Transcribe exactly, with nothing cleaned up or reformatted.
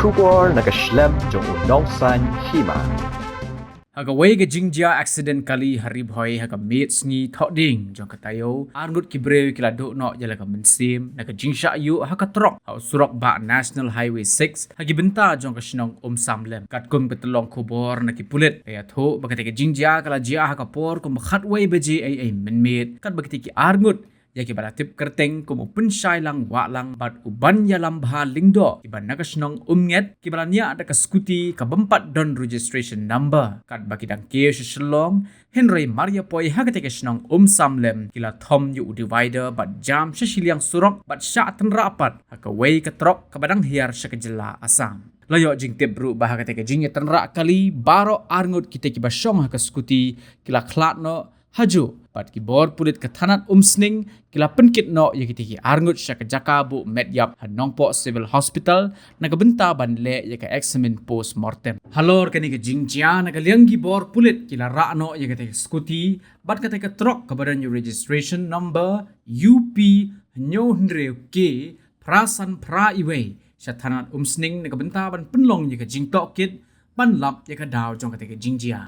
Khubor na ka shlem jong u Nongsaiñ Hima. Ha kawei ka jingjia accident kali ha Ri Bhoi ha ka miet sngi Thohdieng jong ka taïew, arngut ki briew ki la duh noh ïa la ka mynsiem na ka jingshah ïuh ha ka trok ha u surok bah National Highway six ha ki bynta jong ka shnong Umsamlem. Katkum ka tyllong khubor na ki pulit, ka ïathuh ba katei ka jingjia ka la jia ha ka por kumba khatwei baje eiei mynmiet, katba kitei ki arngut ïa kiba la tip kyrteng kum u Pynshailang Wahlang bad u Banïalam Bha Lyngdoh, kiba na ka shnong Umnget, kiba la niah da ka scooty kaba ym pat don registration number. Katba ki dang kiew sha Shillong, hynrei mar ïa poi ha katei ka shnong Umsamlem, ki la thom ïa u divider bad jam sha shiliang surok bad shah tynrah pat ha kawei ka trok kaba dang hiar sha ka jylla Assam. La ïoh jingtip ruh ba ha katei ka jingïatynrah kali, baroh arngut kitei kiba shong ha ka scooty ki la khlad noh hajuh, bad ki bor pulit ka thanat Umsning ki la pynkit noh ïa kitei ki arngut sha ka jaka buh met ïap ha Nongpoh Civil Hospital na ka bynta ban leh ïa ka examine post mortem. Halor kane ka jingjia, na ka liang ki bor pulit ki la rah noh ïa katei ka scooty bad katei ka trok kaba don ïa u registration number U P hynñiew hynriew K phra san phra iwei sha thanat Umsning na ka bynta ban pynlong ïa ka jingtohkit ban lap ïa ka daw jong katei ka jingjia.